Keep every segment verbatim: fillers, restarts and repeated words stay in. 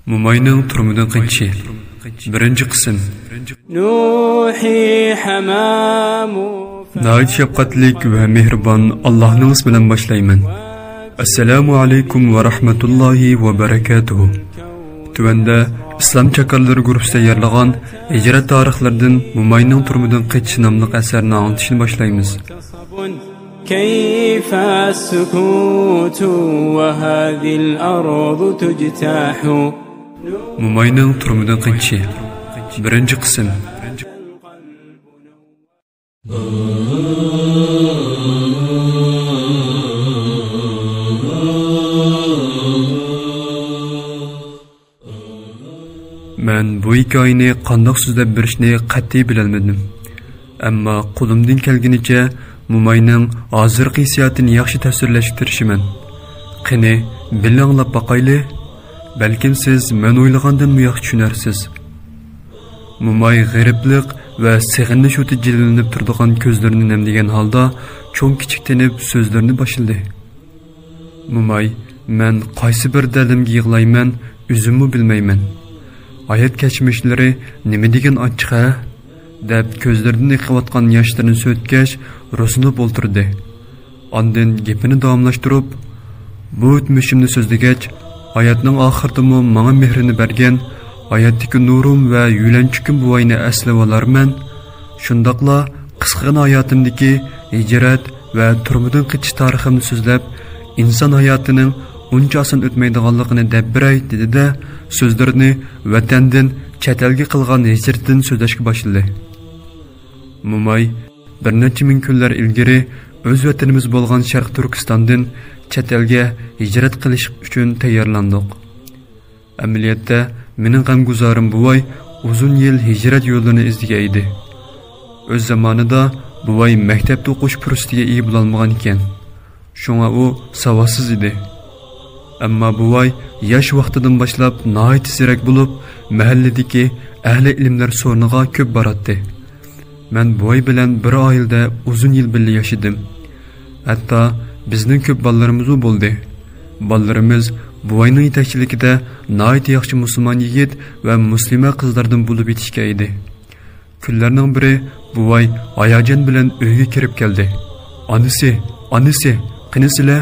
موماينىڭ تۈرمىدىن قېچىشى. بىرىنچى قىسىم. نوحي حمام. ناھايىتى شەپقەتلىك ۋە مېھرىبان ئاللاھنىڭ ئىسمى بىلەن باشلايمەن. ئەسسالامۇ ئەلەيكۇم ۋە رەھمەتۇللاھى ۋە بەرەكاتۇھۇ. تۆۋەندە ئىسلام چاكارلىرى گۇرۇپپىسى تەييارلىغان ھىجرەت تارىخلىرىدىن موماينىڭ تۈرمىدىن قېچىشى ناملىق ئەسەرنى ئاڭلىتىشنى باشلايمىز. كيف السكوت وهذه الأرض تجتاح. موماينىڭ تۈرمىدىن قېچىشى. بىرىنچى قىسىم. مەن بۇ ھېكايىنى قانداق سۆزلەپ بېرىشنى قەتئىي بىلەلمىدىم. ئەمما قولۇمدىن كەلگىنىچە موماينىڭ ھازىرقى ھېسسىياتىنى ياخشى تەسۋىرلەشكە تىرىشىمەن. قېنى، بىللە ئاڭلاپ باقايلى. بەلكىم سىز مەن ئويلىغاندىنمۇ ياخشى چۈشىنەرسىز. موماي غېرىبلىق ۋە سېغىنىش ئوتى جىلۋىلىنىپ تۇرىدىغان كۆزلىرىنى نەمدىگەن ھالدا چوڭ-كىچىك تېنىپ سۆزلىرىنى باشلىدى. موماي، مەن قايسى بىر دەردىمگە يىغلايمەن، ئۆزۈممۇ بىلمەيمەن. ھايات كەچمىشلىرى نېمە دېگەن ئاچچىق ھە؟ دەپ كۆزلىرىدىن ئېقىۋاتقان ياشلىرىنى سۈرتكەچ، رۇسۇنۇپ ئولتۇردى. ئاندىن گېپىنى داۋاملاشتۇرۇپ، بۇ ئۆتمۈشۈمنى سۆزلىگەچ، ھاياتنىڭ ئاخىرىدىمۇ ماڭا مېھرىنى بەرگەن، ھاياتتىكى نۇرۇم ۋە يۆلەنچۈكۈم بوۋاينى ئەسلىۋالارمەن. شۇنداقلا قىسقىغىنە ھاياتىمدىكى ھىجرەت ۋە تۈرمىدىن قېچىش تارىخىمنى سۆزلەپ، ئىنسان ھاياتىنىڭ ئۇنچە ئاسان ئۆتمەيدىغانلىقىنى دەپ بېرەي، دېدى-دە، سۆزلىرىنى ۋەتەندىن چەت ئەلگە قىلغان ھىجرىتىدىن سۆزلەشكە باشلىدى. موماي، بىر نەچچە مىڭ كۈنلەر ئىلگىرى ئۆز ۋەتىنىمىز بولغان شەرقىي تۈركىستاندىن چەت ئەلگە ھىجرەت قىلىش ئۈچۈن تەييارلاندۇق. ئەمەلىيەتتە، مېنىڭ غەمگۇزارىم بوۋاي ئۇزۇن يىل ھىجرەت يولىنى ئىزدىگەن ئىدى. ئۆز زامانىدا بوۋاي مەكتەپتە ئوقۇش پۇرسىتىگە ئىگە بولالمىغان ئىكەن. شۇڭا ئۇ ساۋاتسىز ئىدى. ئەمما بوۋاي ياش ۋاقتىدىن باشلاپ ناھايىتى زېرەك بولۇپ، مەھەللىدىكى ئەھلى ئىلىملەر سورنىغا كۆپ باراتتى. مەن بوۋاي بىلەن بىر ئائىلىدە ئۇزۇن يىل بىللە ياشىدىم. ھەتتا بىزنىڭ كۆپ بالىلىرىمىزمۇ بولدى. بالىلىرىمىز بوۋاينىڭ يېتەكچىلىكىدە ناھايىتى ياخشى مۇسۇلمان يىگىت ۋە مۇسلىمە قىزلاردىن بولۇپ يېتىشكەن ئىدى. كۈنلەرنىڭ بىرى بوۋاي ھاياجان بىلەن ئۆيگە كىرىپ كەلدى. «ئانىسى، ئانىسى، قېنى سىلە؟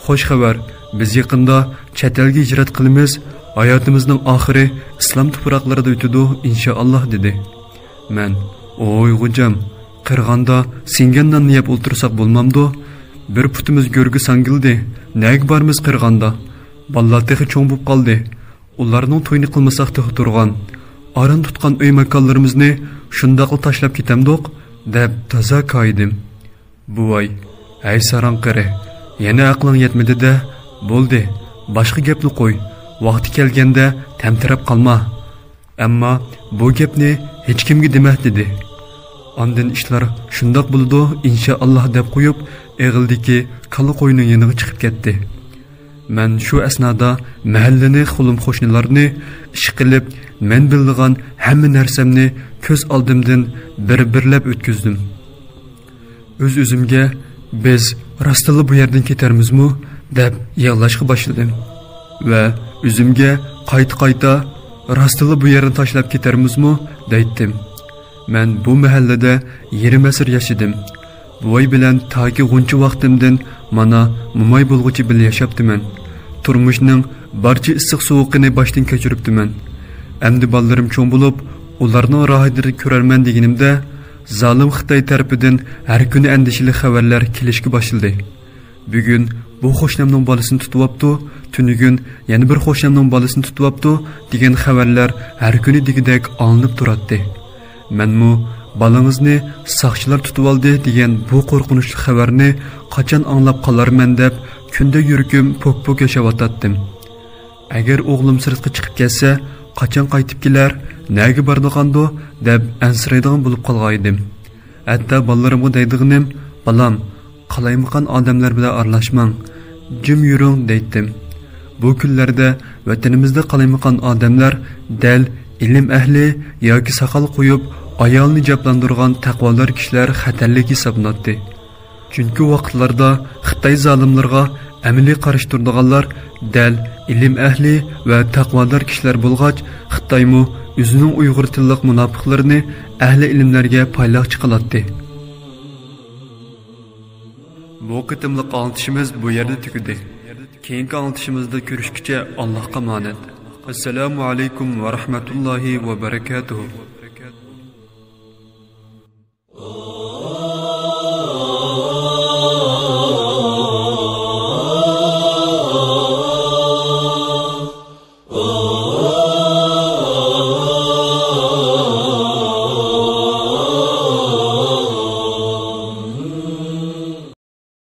خوش خەۋەر، بىز يېقىندا چەت ئەلگە ھىجرەت قىلىمىز، ھاياتىمىزنىڭ ئاخىرى ئىسلام تۇپراقلىرىدا ئۆتىدۇ، ئىنشائاللا» دېدى. مەن، «ئوي غوجام، قىرغاندا سىڭگەن ناننى يەپ ئولتۇرساق بولمامدۇ؟ بىر پۇتىمىز گۆرگە ساڭگىلىدى، نەگە بارىمىز قىرغاندا؟ بالىلار تېخى چوڭ بوپ قالدى. ئۇلارنىڭ تويىنى قىلمىساق تېخى تۇرغان. ئاران تۇتقان ئۆي ماكانلىرىمىزنى شۇنداقلا تاشلاپ كېتەمدۇق؟» دەپ تازا كايىدىم. بوۋاي، «ھەي ساراڭ قېرى، يەنە ئەقلىڭ يەتمىدى-دە، بولدى، باشقا گەپنى قوي، ۋاقتى كەلگەندە تەمتىرەپ قالما. ئەمما بۇ گەپنى ھېچكىمگە دېمە» دېدى. ئاندىن ئىشلار شۇنداق بولىدۇ، ئىنشائاللا دەپ قويۇپ، ئېغىلدىكى كالا قوينىڭ يېنىغا چىقىپ كەتتى. مەن شۇ ئەسنادا مەھەللىنى، قولۇم قوشنىلارنى، ئىشقىلىپ مەن بىلىدىغان ھەممە نەرسەمنى كۆز ئالدىمدىن بىر-بىرلەپ ئۆتكۈزدۈم. ئۆز-ئۆزۈمگە، «بىز راستتىنلا بۇ يەردىن كېتەرمىزمۇ؟» دەپ يىغلاشقا باشلىدىم. ۋە ئۆزۈمگە قايتا-قايتا، «راستتىنلا بۇ يەرنى تاشلاپ كېتەرمىزمۇ؟» دەيتتىم. مەن بۇ مەھەللىدە يېرىم ئەسىر ياشىدىم. بوۋاي بىلەن تاكى غۇنچە ۋاقتىمدىن مانا موماي بولغۇچە بىللە ياشاپتىمەن. تۇرمۇشنىڭ بارچە ئىسسىق-سوغۇقىنى باشتىن كەچۈرۈپتىمەن. ئەمدى بالىلىرىم چوڭ بولۇپ، ئۇلارنىڭ راھىتىنى كۆرەرمەن دېگىنىمدە، زالىم خىتاي تەرىپىدىن ھەر كۈنى ئەندىشىلىك خەۋەرلەر كېلىشكە باشلىدى. «بۈگۈن بۇ قوشنامنىڭ بالىسىنى تۇتۇۋاپتۇ، تۈنۈگۈن يەنە بىر قوشنامنىڭ بالىسىنى تۇتۇۋاپتۇ» دېگەن خەۋەرلەر ھەر كۈنى دېگۈدەك ئاڭلىنىپ تۇراتتى. مەنمۇ، «بالىڭىزنى ساقچىلار تۇتۇۋالدى» دېگەن بۇ قورقۇنچلۇق خەۋەرنى قاچان ئاڭلاپ قالارمەن دەپ، كۈندە يۈرىكىم پوك-پوك ياشاۋاتاتتىم. «ئەگەر ئوغلۇم سىرتقا چىقىپ كەتسە، قاچان قايتىپ كېلەر، نەگە بارىدىغاندۇ؟» دەپ ئەنسىرەيدىغان بولۇپ قالغانىدىم. ھەتتا بالىلىرىمغا دەيدىغىنىم، «بالام، قالايمىقان ئادەملەر بىلەن ئارىلاشماڭ، جىم يۈرۈڭ» دەيتتىم. بۇ كۈنلەردە ۋەتىنىمىزدە قالايمىقان ئادەملەر دەل ئىلىم ئەھلى ياكى ساقال قويۇپ، ئايالىنى جاپلاندۇرغان تەقۋادار كىشىلەر خەتەرلىك ھېسابلىناتتى. چۈنكى ۋاقىتلاردا خىتاي زالىملىرىغا ئەمەلىي قارشى تۇرىدىغانلار دەل ئىلىم ئەھلى ۋە تەقۋادار كىشىلەر بولغاچ، خىتايمۇ ئۆزىنىڭ ئۇيغۇر تىللىق مۇناپىقلىرىنى ئەھلى ئىلىملەرگە پايلاقچى قىلاتتى. بۇ قېتىملىق ئاڭلىتىشىمىز بۇ يەردە تۈگىدى. كېيىنكى ئاڭلىتىشىمىزدا كۆرۈشكىچە ئاللاھقا ئامانەت. ئەسسالامۇ ئەلەيكۇم ۋە رەھمەتۇللاھى ۋە بەرەكاتۇھۇ.